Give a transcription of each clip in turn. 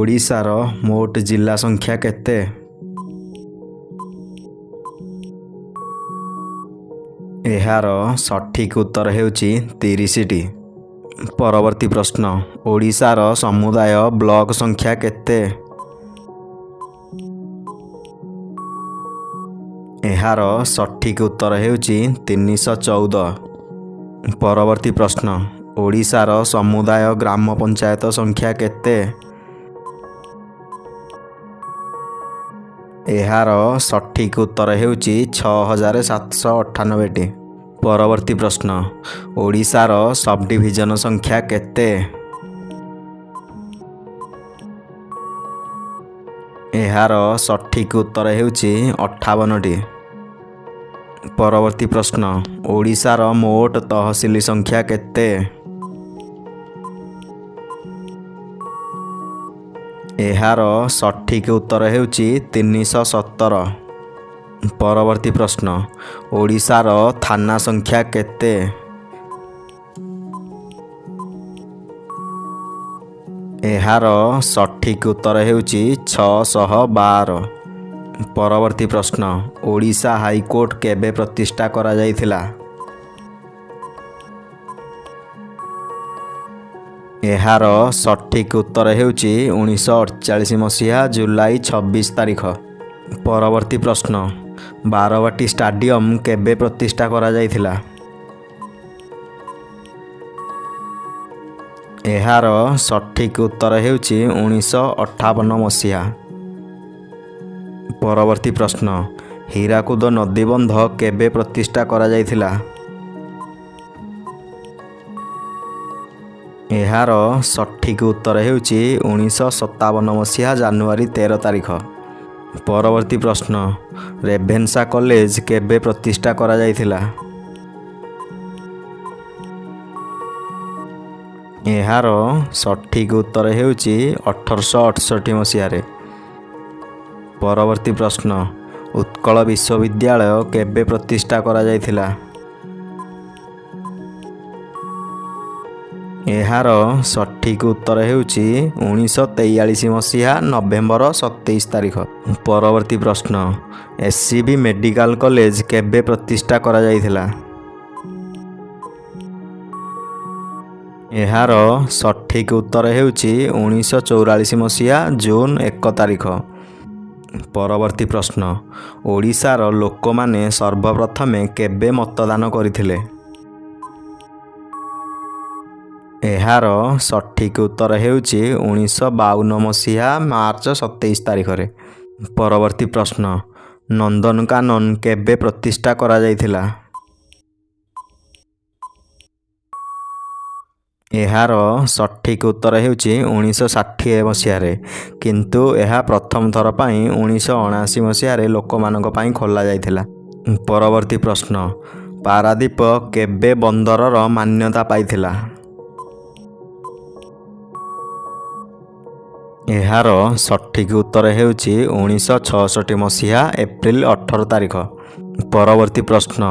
ଓଡ଼ିଶାର ମୋଟ ଜିଲ୍ଲା ସଂଖ୍ୟା କେତେ? ଏହାର ସଠିକ୍ ଉତ୍ତର ହେଉଛି 30ଟି। ପରବର୍ତ୍ତୀ ପ୍ରଶ୍ନ, ଓଡ଼ିଶାର ସମୁଦାୟ ବ୍ଲକ ସଂଖ୍ୟା କେତେ? ଏହାର ସଠିକ୍ ଉତ୍ତର ହେଉଛି 314। ପରବର୍ତ୍ତୀ ପ୍ରଶ୍ନ, ଓଡ଼ିଶାର ସମୁଦାୟ ଗ୍ରାମ ପଞ୍ଚାୟତ ସଂଖ୍ୟା କେତେ? ଏହାର ସଠିକ୍ ଉତ୍ତର ହେଉଛି 6798ଟି। ପରବର୍ତ୍ତୀ ପ୍ରଶ୍ନ, ଓଡ଼ିଶାର ସବ୍ ଡିଭିଜନ ସଂଖ୍ୟା କେତେ? ଏହାର ସଠିକ୍ ଉତ୍ତର ହେଉଛି 58ଟି। ପରବର୍ତ୍ତୀ ପ୍ରଶ୍ନ, ଓଡ଼ିଶାର ମୋଟ ତହସିଲ ସଂଖ୍ୟା କେତେ? ଏହାର ସଠିକ୍ ଉତ୍ତର ହେଉଛି 317। ପରବର୍ତ୍ତୀ ପ୍ରଶ୍ନ, ଓଡ଼ିଶାର ଥାନା ସଂଖ୍ୟା କେତେ? ଏହାର ସଠିକ୍ ଉତ୍ତର ହେଉଛି 612। ପରବର୍ତ୍ତୀ ପ୍ରଶ୍ନ, ଓଡ଼ିଶା ହାଇକୋର୍ଟ କେବେ ପ୍ରତିଷ୍ଠା କରାଯାଇଥିଲା? ଏହାର ସଠିକ୍ ଉତ୍ତର ହେଉଛି 1948 ମସିହା ଜୁଲାଇ 26 ତାରିଖ। ପରବର୍ତ୍ତୀ ପ୍ରଶ୍ନ, ବାରବାଟୀ ଷ୍ଟାଡିୟମ କେବେ ପ୍ରତିଷ୍ଠା କରାଯାଇଥିଲା? ଏହାର ସଠିକ୍ ଉତ୍ତର ହେଉଛି 1958 ମସିହା। ପରବର୍ତ୍ତୀ ପ୍ରଶ୍ନ, ହୀରାକୁଦ ନଦୀବନ୍ଧ କେବେ ପ୍ରତିଷ୍ଠା କରାଯାଇଥିଲା? ଏହାର ସଠିକ୍ ଉତ୍ତର ହେଉଛି 1957 ମସିହା ଜାନୁଆରୀ 13 ତାରିଖ। ପରବର୍ତ୍ତୀ ପ୍ରଶ୍ନ, ରେଭେନ୍ସା କଲେଜ କେବେ ପ୍ରତିଷ୍ଠା କରାଯାଇଥିଲା? ଏହାର ସଠିକ୍ ଉତ୍ତର ହେଉଛି 1868 ମସିହାରେ। ପରବର୍ତ୍ତୀ ପ୍ରଶ୍ନ, ଉତ୍କଳ ବିଶ୍ୱବିଦ୍ୟାଳୟ କେବେ ପ୍ରତିଷ୍ଠା କରାଯାଇଥିଲା? ଏହାର ସଠିକ୍ ଉତ୍ତର ହେଉଛି 1943 ମସିହା ନଭେମ୍ବର 27 ତାରିଖ। ପରବର୍ତ୍ତୀ ପ୍ରଶ୍ନ, S C B medical college କେବେ ପ୍ରତିଷ୍ଠା କରାଯାଇଥିଲା? ଏହାର ସଠିକ୍ ଉତ୍ତର ହେଉଛି 1944 ମସିହା ଜୁନ୍ 1 ତାରିଖ। ପରବର୍ତ୍ତୀ ପ୍ରଶ୍ନ, ଓଡ଼ିଶାର ଲୋକମାନେ ସର୍ବପ୍ରଥମେ କେବେ ମତଦାନ କରିଥିଲେ? ଏହାର ସଠିକ୍ ଉତ୍ତର ହେଉଛି 1952 ମସିହା ମାର୍ଚ୍ଚ 27 ତାରିଖରେ। ପରବର୍ତ୍ତୀ ପ୍ରଶ୍ନ, ନନ୍ଦନକାନନ କେବେ ପ୍ରତିଷ୍ଠା କରାଯାଇଥିଲା? ଏହାର ସଠିକ୍ ଉତ୍ତର ହେଉଛି 1960 ମସିହାରେ, କିନ୍ତୁ ଏହା ପ୍ରଥମ ଥର ପାଇଁ 1979 ମସିହାରେ ଲୋକମାନଙ୍କ ପାଇଁ ଖୋଲାଯାଇଥିଲା। ପରବର୍ତ୍ତୀ ପ୍ରଶ୍ନ, ପାରାଦୀପ କେବେ ବନ୍ଦରର ମାନ୍ୟତା ପାଇଥିଲା? ଏହାର ସଠିକ୍ ଉତ୍ତର ହେଉଛି 1966 ମସିହା ଏପ୍ରିଲ 18 ତାରିଖ। ପରବର୍ତ୍ତୀ ପ୍ରଶ୍ନ,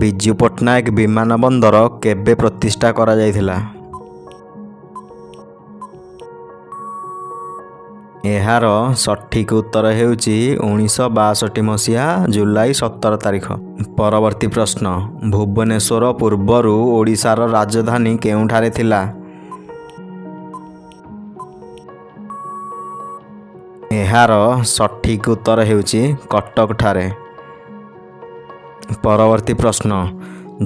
ବିଜୁ ପଟ୍ଟନାୟକ ବିମାନ ବନ୍ଦର କେବେ ପ୍ରତିଷ୍ଠା କରାଯାଇଥିଲା? ଏହାର ସଠିକ୍ ଉତ୍ତର ହେଉଛି 1962 ମସିହା ଜୁଲାଇ 17 ତାରିଖ। ପରବର୍ତ୍ତୀ ପ୍ରଶ୍ନ, ଭୁବନେଶ୍ୱର ପୂର୍ବରୁ ଓଡ଼ିଶାର ରାଜଧାନୀ କେଉଁଠାରେ ଥିଲା? ଏହାର ସଠିକ୍ ଉତ୍ତର ହେଉଛି କଟକଠାରେ। ପରବର୍ତ୍ତୀ ପ୍ରଶ୍ନ,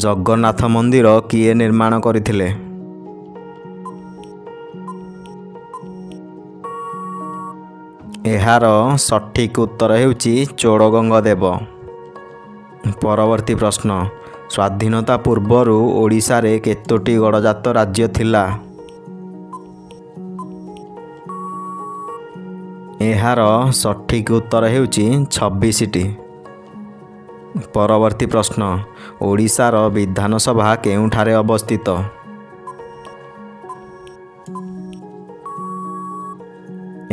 ଜଗନ୍ନାଥ ମନ୍ଦିର କିଏ ନିର୍ମାଣ କରିଥିଲେ? ଏହାର ସଠିକ୍ ଉତ୍ତର ହେଉଛି ଚୋଡ଼ଗଙ୍ଗ ଦେବ। ପରବର୍ତ୍ତୀ ପ୍ରଶ୍ନ, ସ୍ୱାଧୀନତା ପୂର୍ବରୁ ଓଡ଼ିଶାରେ କେତୋଟି ଗଡ଼ଜାତ ରାଜ୍ୟ ଥିଲା? ଏହାର ସଠିକ୍ ଉତ୍ତର ହେଉଛି 26ଟି। ପରବର୍ତ୍ତୀ ପ୍ରଶ୍ନ, ଓଡ଼ିଶାର ବିଧାନସଭା କେଉଁଠାରେ ଅବସ୍ଥିତ?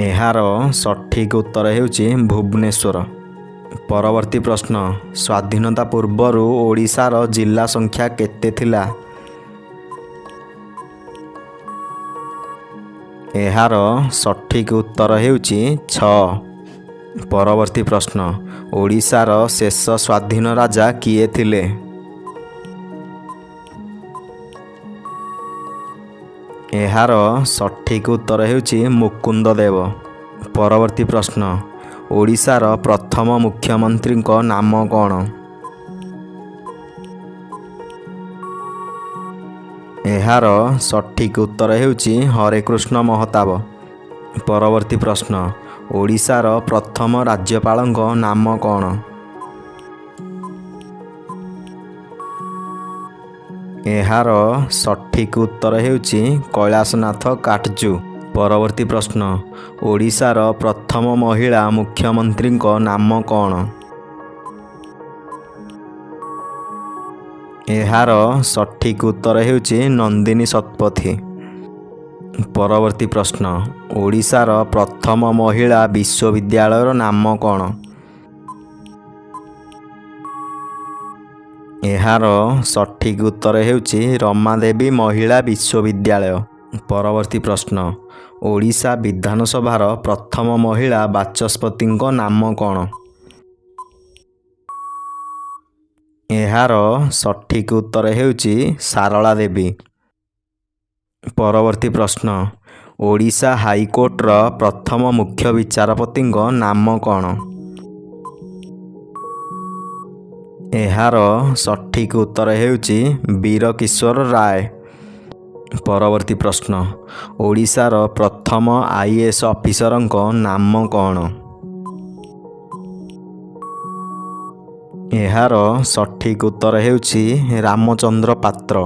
ଏହାର ସଠିକ୍ ଉତ୍ତର ହେଉଛି ଭୁବନେଶ୍ୱର। ପରବର୍ତ୍ତୀ ପ୍ରଶ୍ନ, ସ୍ୱାଧୀନତା ପୂର୍ବରୁ ଓଡ଼ିଶାର ଜିଲ୍ଲା ସଂଖ୍ୟା କେତେ ଥିଲା? ଏହାର ସଠିକ୍ ଉତ୍ତର ହେଉଛି 6। ପରବର୍ତ୍ତୀ ପ୍ରଶ୍ନ, ଓଡ଼ିଶାର ଶେଷ ସ୍ୱାଧୀନ ରାଜା କିଏ ଥିଲେ? ଏହାର ସଠିକ୍ ଉତ୍ତର ହେଉଛି ମୁକୁନ୍ଦ ଦେବ। ପରବର୍ତ୍ତୀ ପ୍ରଶ୍ନ, ଓଡ଼ିଶାର ପ୍ରଥମ ମୁଖ୍ୟମନ୍ତ୍ରୀଙ୍କ ନାମ କ'ଣ? ଏହାର ସଠିକ୍ ଉତ୍ତର ହେଉଛି ହରେକୃଷ୍ଣ ମହତାବ। ପରବର୍ତ୍ତୀ ପ୍ରଶ୍ନ, ଓଡ଼ିଶାର ପ୍ରଥମ ରାଜ୍ୟପାଳଙ୍କ ନାମ କ'ଣ? ଏହାର ସଠିକ୍ ଉତ୍ତର ହେଉଛି କୈଳାସନାଥ କାଟଜୁ। ପରବର୍ତ୍ତୀ ପ୍ରଶ୍ନ, ଓଡ଼ିଶାର ପ୍ରଥମ ମହିଳା ମୁଖ୍ୟମନ୍ତ୍ରୀଙ୍କ ନାମ କ'ଣ? ଏହାର ସଠିକ୍ ଉତ୍ତର ହେଉଛି ନନ୍ଦିନୀ ଶତପଥୀ। ପରବର୍ତ୍ତୀ ପ୍ରଶ୍ନ, ଓଡ଼ିଶାର ପ୍ରଥମ ମହିଳା ବିଶ୍ୱବିଦ୍ୟାଳୟର ନାମ କ'ଣ? ଏହାର ସଠିକ୍ ଉତ୍ତର ହେଉଛି ରମାଦେବୀ ମହିଳା ବିଶ୍ୱବିଦ୍ୟାଳୟ। ପରବର୍ତ୍ତୀ ପ୍ରଶ୍ନ, ଓଡ଼ିଶା ବିଧାନସଭାର ପ୍ରଥମ ମହିଳା ବାଚସ୍ପତିଙ୍କ ନାମ କ'ଣ? ଏହାର ସଠିକ୍ ଉତ୍ତର ହେଉଛି ସାରଳା ଦେବୀ। ପରବର୍ତ୍ତୀ ପ୍ରଶ୍ନ, ଓଡ଼ିଶା ହାଇକୋର୍ଟର ପ୍ରଥମ ମୁଖ୍ୟ ବିଚାରପତିଙ୍କ ନାମ କ'ଣ? ଏହାର ସଠିକ୍ ଉତ୍ତର ହେଉଛି ବୀରକିଶୋର ରାୟ। ପରବର୍ତ୍ତୀ ପ୍ରଶ୍ନ, ଓଡ଼ିଶାର ପ୍ରଥମ ଆଇଏଏସ୍ ଅଫିସରଙ୍କ ନାମ କ'ଣ? ଏହାର ସଠିକ୍ ଉତ୍ତର ହେଉଛି ରାମଚନ୍ଦ୍ର ପାତ୍ର।